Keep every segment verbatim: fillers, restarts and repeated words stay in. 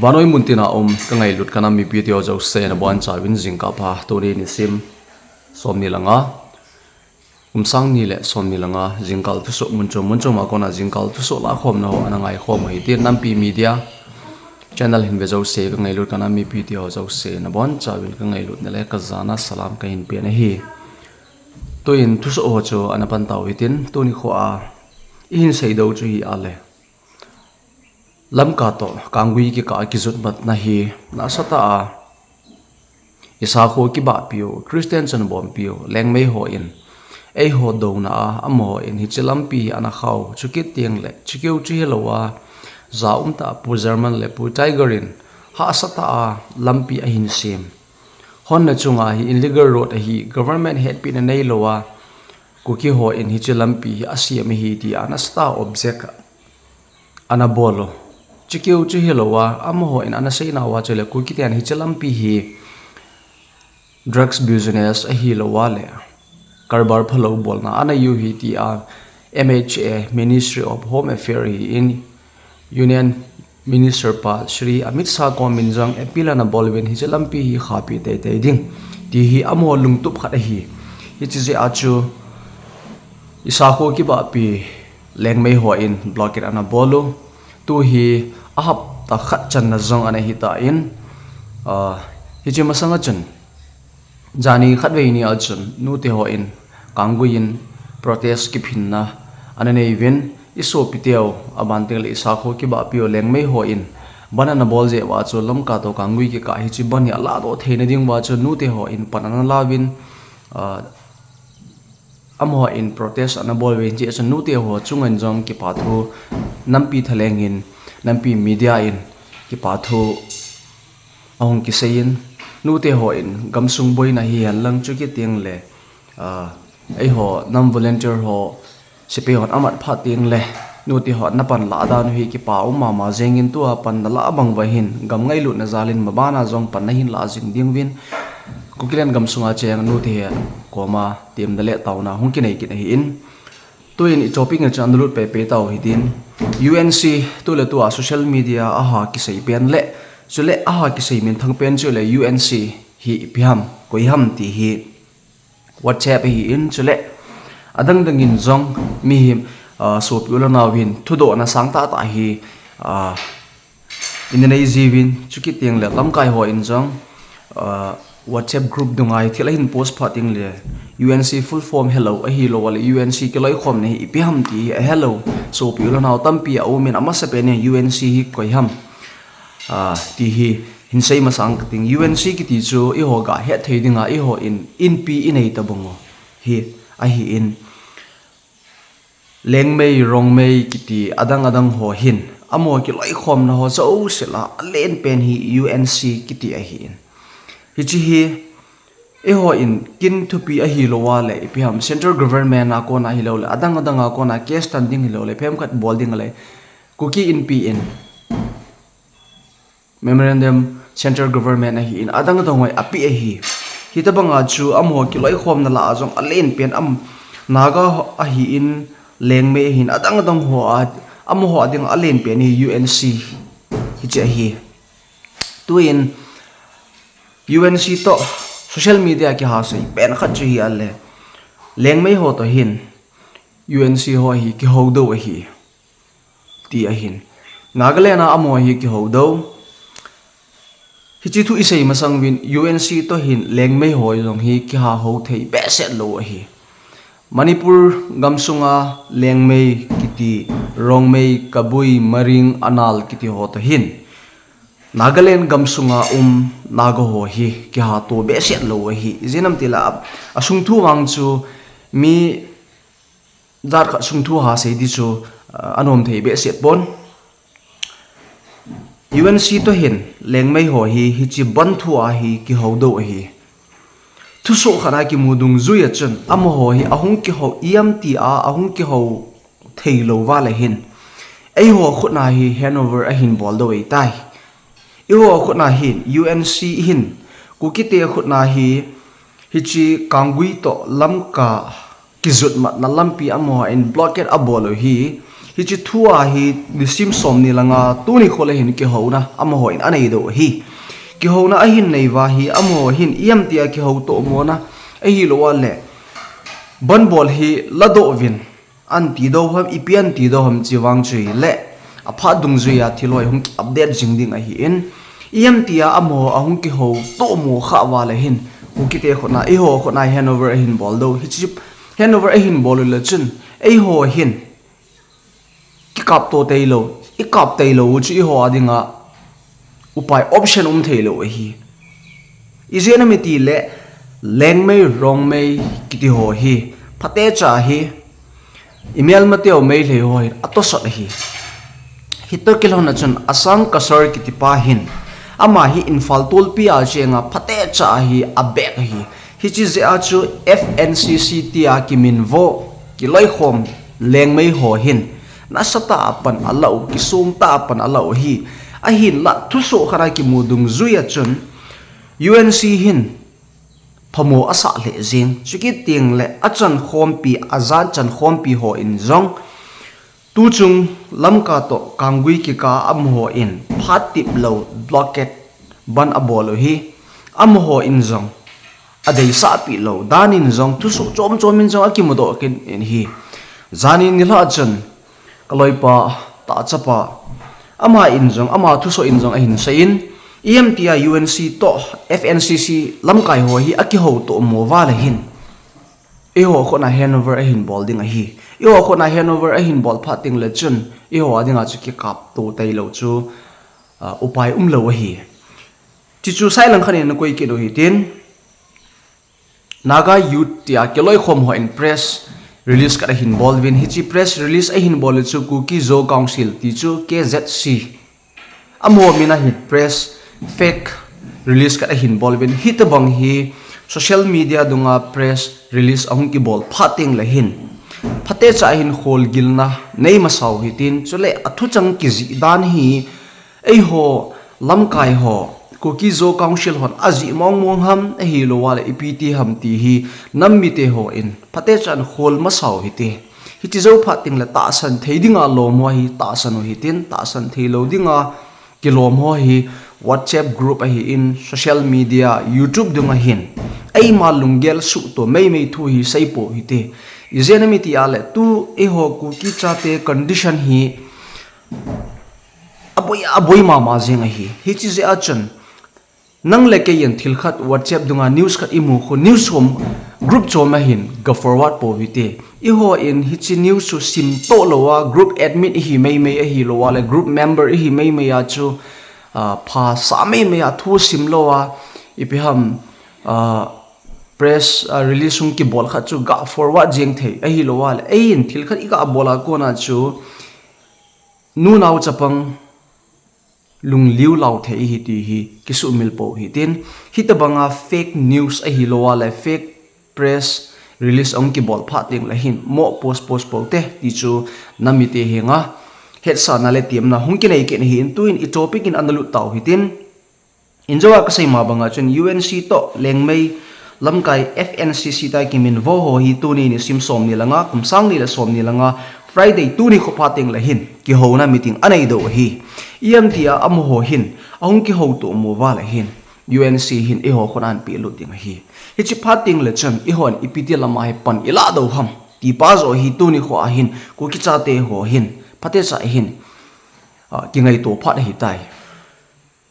Vannoi muntina um ka ngailut ka nam mipi teho jouse nabonchauvin jingkah pha. Tuni nisim somni le nga, kum sang ni le somni le nga, jingkal thusoh mun chom mun chom a kona jingkal thusoh lahkhomna ho ana ngaikhom u hitin, Nampi Media channel hin ve jouse ka ngailut ka nam mipi teho jouse nabonchauvin ka ngailutna le ka jana salam kahin pen ahi. Tuin thusoh ho chu ana pan tau hitin, tuni kho a ihin seidoh chu hi ale, Lamka toh Kanggui kikah a kijutmatna hi nasatah a i sakho kibahpiu, Christian chonbompiu Lengmei hon eiho douna a, amahon hiche lampi hi ana khau, chukit teng le chukeu chu hilou a, ja umtah Pu German le Pu Tiger in hahsatah a lampi ahin sem. Honna chunga hi illegal road ahi, government hetpina neilou a, Kuki hon hiche lampi hi asem ahi tia nasatah a object ana bol u. Chukeu chu hilou a, amahon ana seinauva chule Kuki ten hiche lampi hi drugs business ahilou a le karbar phalou bolna ana u hi tia M H A, Ministry of Home Affairs hi in Union Minister pa Shri Amit Shah komin jong appeal ana bol uvin hiche lampi hi khapi teitei ding ti hi amaho lungtup khat ahi. Hiche jeh a chu i sakho kibahpi Lengmei hon blockade ana bol u. Tu hi a hapta khat channa jong ana hitan, ah, hiche masanga chun jani khatvei ni a chun nute hon Kanggui in protest kiphinna ana nei uvin, i sopi teu, aban teng le i sakho kibahpiu Lengmei hon bandh ana bol jeh uva chu Lamka toh Kanggui kikah hiche bandh hi aladoh theina ding uva chu nute hon pan ana la uvin, ah, amahon protest ana bol uvin, hiche a chun nute ho chunga jong kipa thu Nampi Thalheng in, Nampi Media in kipa thu ahung kisei in, nute hon gamsung boina hihen lang chukit teng le, ah, eiho nam volunteer ho, sepai hon amat phat teng le nute hon na panlah dan u hi kipa um mama jengin, tua panna lah bang uva hin gam ngailutna jal in maban a jong panna hin lah jing ding uvin, Kukiland gamsunga cheng nute ho koma temna le taona hung kinei kit ahin. Tuin i topic a chun ana lut pehpeh tau hitin, U N C tu le tua social media a ha kisei pen le, chule a ha kisei minthang pen chu le U N C hi ipi ham, koi ham ti hi WhatsApp ahin, chule adang dang in jong mihem, ah, sopi u le nau hin thudohna sangtah tah hi, ah, in nei jiuvin, chukit teng le lamkai hon jong, ah, WhatsApp group dunga hi thil ahin post phat teng le U N C full form helou ahilou le U N C kiloikhomna hi ipi ham ti hi ahelou sopi u le nau tampi aum in, amasapen in U N C hi koi ham, ah, ti hi hin sei masang kating. U N C kiti chu eiho ga het thei dinga eihon inpi inei tabang u hi ahin. Lengmei, Rongmei kiti adang adang ho hin, amaho kiloikhomna ho jouse lah a alen pen hi U N C kiti ahin. Hiche hi eihon kin thupi ahilou a le, ipi ham, central government a kona hilou le, adang adang a kona case tan ding hilou le, phem khat bol ding le, Kuki Inpi in memorandum central government ahin, adang adang hoi apeh ahi. Hitabang a chu amaho kiloikhomna lah a jong alen pen am, Naga ahin, Lengmei ahin, adang adang ho a, amaho a ding alen pen hi U N C hiche ahi. Tuin U N C toh social media kiha sei pen khat chu hi ale, Lengmei ho toh hin U N C ho hi kihou doh ahi ti ahin. Nagaland a amaho hi kihou doh. Hiche thu isei masang uvin U N C toh hin Lengmei ho jong hi kiha hou thei behseh lou ahi. Manipur gamsunga Lengmei kiti, Rongmei, Kabui, Maring, Anal kiti ho toh hin Nagaland gamsunga um Naga ho hi kiha to behseh lou ahi. Ijeh inem itile a, asung thu vang chu mi jat khat sung thu ha sei di chu, ah, anom thei behseh pon. U N C toh hin Lengmei ho hi hiche bandh thu a hi kihou doh ahi. Thusoh khat a kimu dungjui a chun amaho hi ahung kihou iam ti a, ahung kihou thei lou va le hin, eiho khut na hi handover ahin bol doh ahitai. Eiho khut na hin U N C hin Kuki te khut na hi hiche Kanggui toh Lamka kijutmatna lampi amaho in blockade abol u hi Hiche thu a hi nisim som ni le nga tuni kho le hin kihouna amaho in anei doh ahi. Kihouna ahin nei uva hi amaho hin iam tia kihou toh mona ahilou le ban bol hi ladoh uvin an ti doh ham, ipi an ti doh ham chi vang chu le aphat dungjuia thil ho hi hung update jing ding ahin, iam tia amaho ahung kihou toh mo kha uva le hin Kukite khut na, eiho khut na handover ahin bol doh. Hiche handover ahin bol u le chun eiho hin kikap to teilou, ikap teilou u chu eiho a dinga upai, option um theilou ahi. Ijeh inem itile Lengmei, Rongmei kiti ho hi phatecha hi imelmateu Meitei ho hin atosot ahi. Hitoh kilhon a chun Asang Kasar kiti pa hin ama hi Imphal tolpi a chenga phatecha hi abek ahi. Hiche jeh a chu F N C C tia kiminvo, kiloikhom Lengmei ho hin nasatah a pan alah u, kisongtah a pan alah u ahi. Ahinlah thusoh khat a kimu dungjuia chun U N C hin phamo asah lheh jeng. Chukit teng le achankhompi, ajat chankhompi ho in jong tuchung Lamka toh Kanggui kikah a amaho in phat tip lou blockade ban abol u hi, amaho in jong adeisah pi lou dan in jong thusoh chom chom in jong akimudoh kit in ahi. Jan in nilhah chun kaloipa, tahchapa, ama in jong, ama thusoh in jong ahin seiyin, iam tia U N C toh F N C C lamkai ho hi akihou toh mo uva le hin eiho khut na handover ahin bol ding ahi. Eiho khut na handover ahin bol phat teng le chun eiho a dinga chu kikap to teilou chu, ah, upai umlou ahi. Chuchu sailang khat in nakoi kit u hitin, Naga Youth tia kiloikhom ho in press release khat ahin bol uvin, hiche press release ahin bol u chu Kuki Zo Council ti chu K Z C, amaho min a hi press fake release khat ahin bol uvin, hitobang hi social media dunga press release ahung kibol phat teng le hin phatecha a hin kholgilna nei masa u hitin, chule athuchang kijih dan hi eiho lamkai ho, Kuki Zo Council hon ajih mong mong ham, ahilou le ipi ti ham ti hi nam mite ho in phatecha in khol masa u hite. Hiche jou phat teng le tahsan thei dinga lom ho hi tahsan u hitin, tahsan theilou dinga kilom ho hi WhatsApp group ahin, social media, YouTube dunga hin eima lunggel suhto meimei thu hi seipou hite. Ijeh inem itile tu eiho Kuki chate condition hi aboi, aboi mama jeng ahi. Hiche jeh a chun nang le kei in thil khat WhatsApp dunga news khat imu khu, news chom, group chom a hin ga forward pou hite. Eiho in hiche news chu simtoh lou a, group admin ihi meimei ahilou le group member ihi meimei a chu, ah, phasah meimei a thu simlou a, ipi ham, ah, press, ah, release hung kibol khat chu ga forward jeng thei ahilou le, ei in thil khat iga bol a kona chu nunao chapang lungliu lau thei ihi ti hi kisumil pou hitin, hitobanga fake news ahilou le fake press release ahung kibol phat teng le hin mo post post pou te ti chu nam mite henga hetsahna le temna hung kinei kit ahin, tuin i topic in ana lut tau hitin, injo a kasei ma banga chun U N C toh Lengmei lamkai F N C C tia kiminvo ho hi tuni nisim som ni le nga, kum sang ni le som ni le nga, Friday tuni kho phat teng le hin kihouna meeting anei doh ahi. Iam tia amaho hin ahung kihou toh mo uva le hin U N C hin eiho khut a ahin pelut ding ahi. Hiche phat teng le chun eihon ipi ti lama hi pan ilah doh ham ti pa joh hi tuni kho a hin Kuki chate ho hin phatecha a hin, ah, kingaito phat ahitai.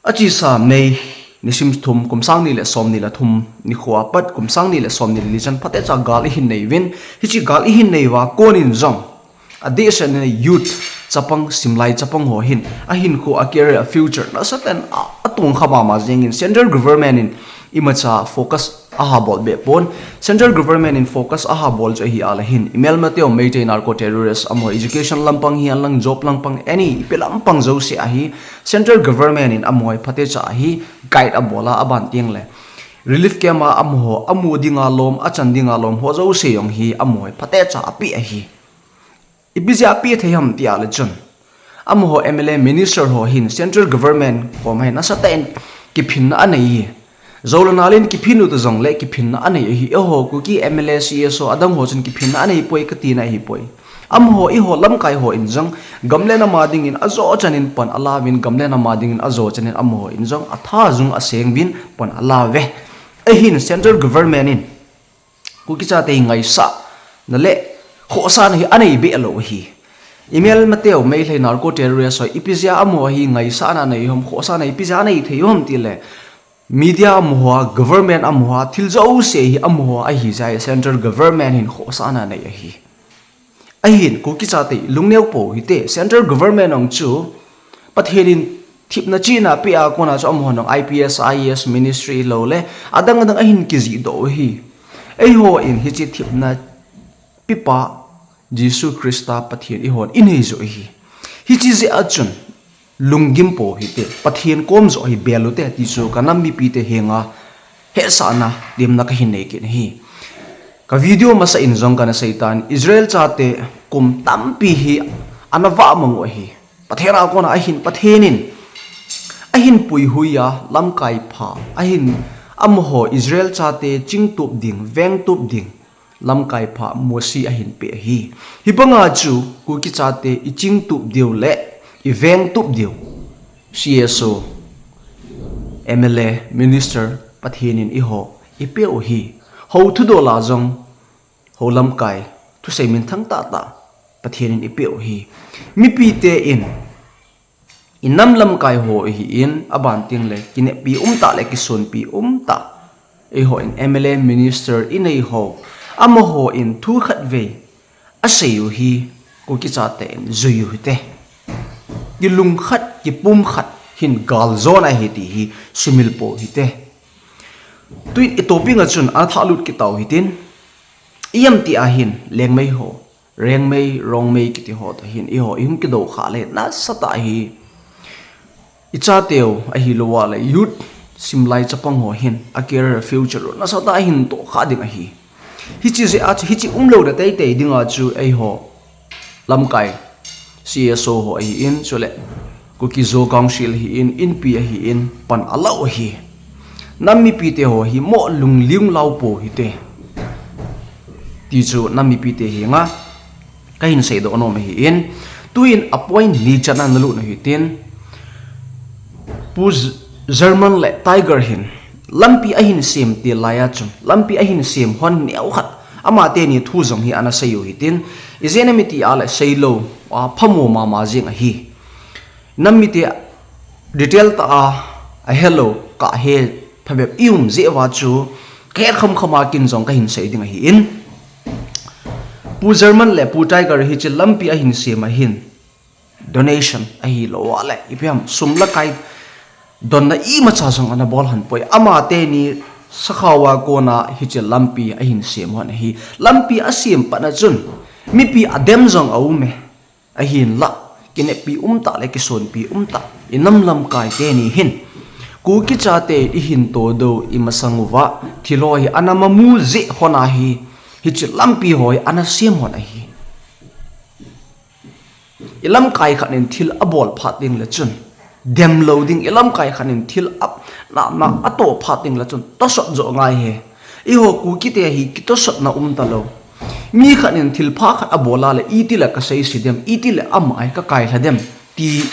Achesa May nisim thum, kum sang ni le som ni le thum nikho a pat kum sang ni le som ni le li chan phatecha gal ihin nei uvin, hiche gal ihin nei uva konin jong adehset in youth chapang, simlai chapang ho hin ahinkho, a career, a future nasatah in a, atongkha mama jengin, central government in imacha focus aha bol be pon. Central government in focus aha bol chu ahi a le hin, imelmateu Meitei narco terrorist amaho education lampang hihen lang, job lampang, any ipi lampang jouse a hi central government in amaho hi phatecha a hi guide abol a, aban teng le relief camp a amaho amu dinga lom, achan dinga lom ho jouse jong hi amaho hi phatecha a apeh ahi. Ipi jeh a apeh thei ham tia le chun, amaho M L A minister ho hin central government koma hin nasatah in kiphinna anei ahi. Jou le nal in kiphin u ta jong le kiphinna anei ahi. Eiho Kuki M L A, C S O adang ho chun kiphinna anei poi kati na ahipoi. Amaho, eiho lamkai ho in jong, gam le nam a dingin ajo chanin pan alauvin, gam le nam a dingin ajo chanin amaho in jong, atha jung aseng uvin pan alauve. Ahin central government in, Kuki chate hi ngaisahna le khohsahna hi anei be lou ahi. Imel mateu Meitei narco terrorist ho, ipi jeh a amaho hi ngaisahna anei ham, khohsahna ipi jeh a anei thei ham tile, media amaho a, government amaho a, thil jouse hi amaho a ahi jeh a central government hin khohsahna anei ahi. Ahin, Kuki chate lungneo pou hite, central government ong chu, Pathen in thepna chihna apeh a kona chu amaho ong I P S, I A S ministry lou le, adang adang ahin kijih doh u ahi. Eiho in hiche thepna pepa Jesu Christa Pathen eihon inei joh ahi. Hiche jeh a chun, lunggim pou hite, Pathen kom joh hi bel u hite, ti chu ka nam mipite henga hetsahna, temna kahin nei kit ahi. Ka video masa in jong kana seitan, Israel chate kum tampi hi ana vahmang u ahi. Pathen a kona ahin, Pathen in ahin puihui a, lamkai pha, ahin amaho Israel chate chingtup ding, vengtup ding, lamkai pha Mosi ahin peh ahi. Hibanga chu Kuki chate ichingtup diu le ivengtup diu C S O, M L A, minister Pathen in eiho eipeh u ahi. Hou thudol a jong, hou lamkai, thusei minthang tahtah Pathen in eipeh u ahi. Mipite in, inam lamkai ho ahin, aban tengle kineppi umtah le kisonpi umtah, eihon M L A minister inei ho, amaho in thu khatvei asei u hi, Kuki chate in jui u hite. Kilung khat, kipum khat hin galjona ahi ti hi sumil pou hite. Tuin itobang a chun athahlut kit tau hitin, ijemtia hin Liangmai ho, Rengmai, Rongmai kiti ho toh hin eiho ihung kidou khah le nasatah ahi. Ichateu ahilou le youth, simlai chapang ho hin a career, future u nasatah a hin tohkhah ding ahi. Hiche jeh a chu, hiche umlouna teitei dinga chu eiho lamkai C S O ho ahin, chule Kuki Zo Council ahin, Inpi ahin, pan alau ahi. Nam mipite ho hi moh lungling lau pou hite, ti chu nam mipite henga kahin seidoh nom ahin. Tuin a point ni channa nalut u hitin, Pu Z-, German le Tiger hin lampi ahin sem til laiya chun, lampi ahin sem hon neokhat, amateni thu jong hi ana sei u hitin, ijeh inem itile seilou a phamo mama jeng ahi. Nam mite detail tah a ahelou, kahe phabep i um jeh uva chu, kahet khamkham a kin jong kahin sei ding ahin. Pu German le Pu Tiger hiche lampi ahin sem a hin, donation ahilou le, ipi ham, sum le pai donna imacha jong ana bol hon poi. Amateni sakhao a kona hiche lampi ahin sem hon ahi. Lampi asem patna chun, mipi adem jong aume. Ahinlah, kineppi umtah le kisonpi umtah, inam lamkai teni hin, Kuki chate ihin todoh u imasang uva, thil ho hi ana mamu jeh hon ahi, hiche lampi ho hi ana sem hon ahi. Ilamkai khat in thil abol phat tengle chun, demlou ding, ilamkai khat in thil a, na, na, atoh phat tengle chun, tosot jo ngai ahi. Eiho Kuki te hi kitosotna umtalou. Mi khat in thilpha khat abol a le, itile kasei se dem, itile ama hi kakailha dem, ti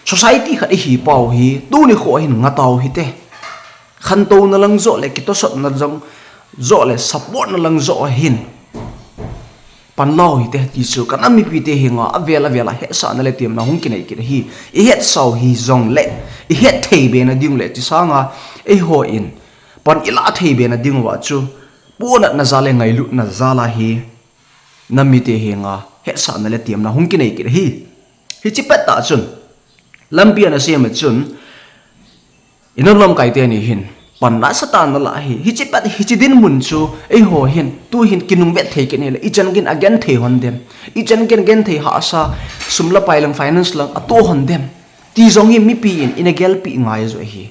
society khat ihi pau hi, tuni kho hin ngah tau hite. Khantouna lang joh le, kitosotna lang joh le, support na lang joh hin pan lau hite, ti chu ka nam mipite henga avel avel a hetsahna le temna hung kinei kit ahi. Ihetsau hijongle, ihet thei be na ding le, ti sanga, eihon pan ilah thei be na ding uva chu, ponatna jal le ngailutna jal a hi, nam mite henga hetsahna le temna hung kinei kit ahi. Hiche pettah chun, lampi ana sem a chun, inam lamkai teni hin pan nasatah a nalah ahi. Hiche pet, hiche dinmun chu, eiho hin, tu hin kinungvet thei kit hile, ichan geiyin agenthei hon dem, ichan geiyin genthei hahsa, sum le pai lang, finance lang, atoh hon dem, ti jong hi mipi in, ina gelpi ngai joh ahi.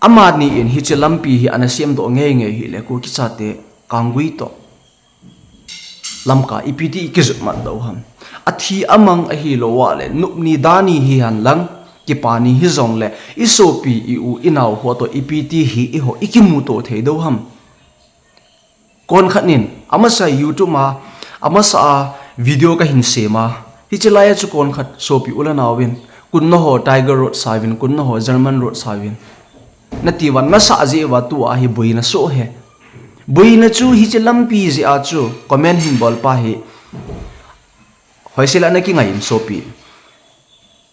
Amani in hiche lampi hi ana semdoh ngeingei hile, Kuki chate Kanggui toh Lamka ipi ti ikijot mat doh u ham. Athi amang ahilou le, nupni dani hihen lang, kipani hijongle, isopi i-u inao ho toh ipi ti hi eiho ikimuto thei doh u ham. Konkhat nin, amasa YouTube a, amasa a video kahin sem a. Hiche laiya chu konkhat sopi u le nao vin, kunna ho Tiger Road sa vin, kunna ho German Road sa vin. Nati uva, nasah jeh uva tua hi boina soh e. Boina chu hiche lampi jeh a chu comment hin bol pa hi. Hoisela nakingai em sopi.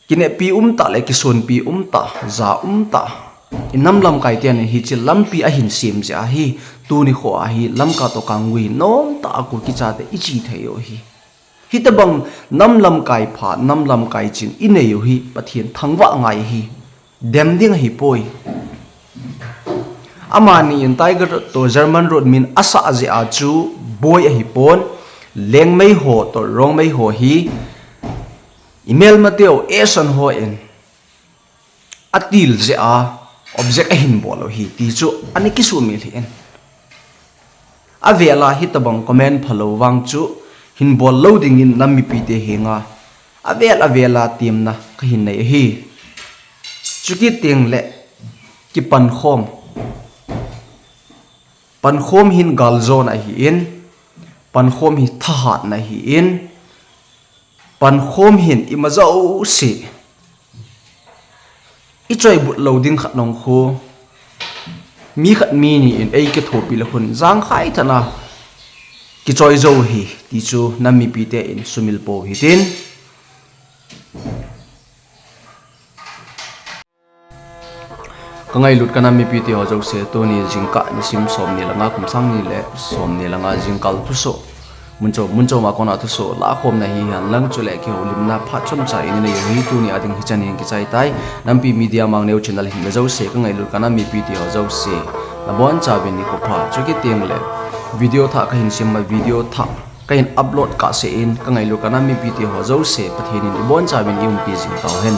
Kineppi umtah le kisonpi umtah, ja umtah. I nam lamkai ten hiche lampi ahin sem jeh a hi, tuni kho a hi Lamka toh Kanggui nomtah a Kuki chate i che thei u hi. Hitobang nam lamkai pha, nam lamkai chin i nei u hi Pathen thangvah ngai hi. Dem ding ahipoi. Amani in Tiger Road toh German Road min asah jeh a chu boi ahipon, Lengmei ho toh Rongmei ho hi i melmateu Eson hon atil jeh a object ahin bol u hi ti chu ana kisumil hih in. Avel a hitobang comment phalou vang chu hin bol lou dingin nam mipite henga avel avel a temna kahin nei ahi. Chukit teng le kipankhom. Pankhom hin galjona ahin, pankhom hi thahatna ahin, pankhom hin ima jouse i choibut lou ding khat nong khu, mi khat mi ni in eikithopi le khun jangkhai tah a kichoi jou hi ti chu nam mipite in sumil pou hitin. Ka ngailut ka nam mipite ho jouse, tuni jingkah nisim somni le nga kum sang ni le somni le nga jingkal thusoh, mun chom mun chom a kona thusoh lahkhomna hihen lang chule kihoulimna phat chomcha in inei u hi tuni a ding hichan hin kichai tai. Nampi Media Mangneo channel hin ve jouse, ka ngailut ka nam mipite ho jouse, nabonchauvin nikho pha. Chukit teng le video thah kahin sem a, video thah kahin upload kahse in ka ngailut ka nam mipite ho jouse, Pathen in ibonchauvin iumpi jing tauhen.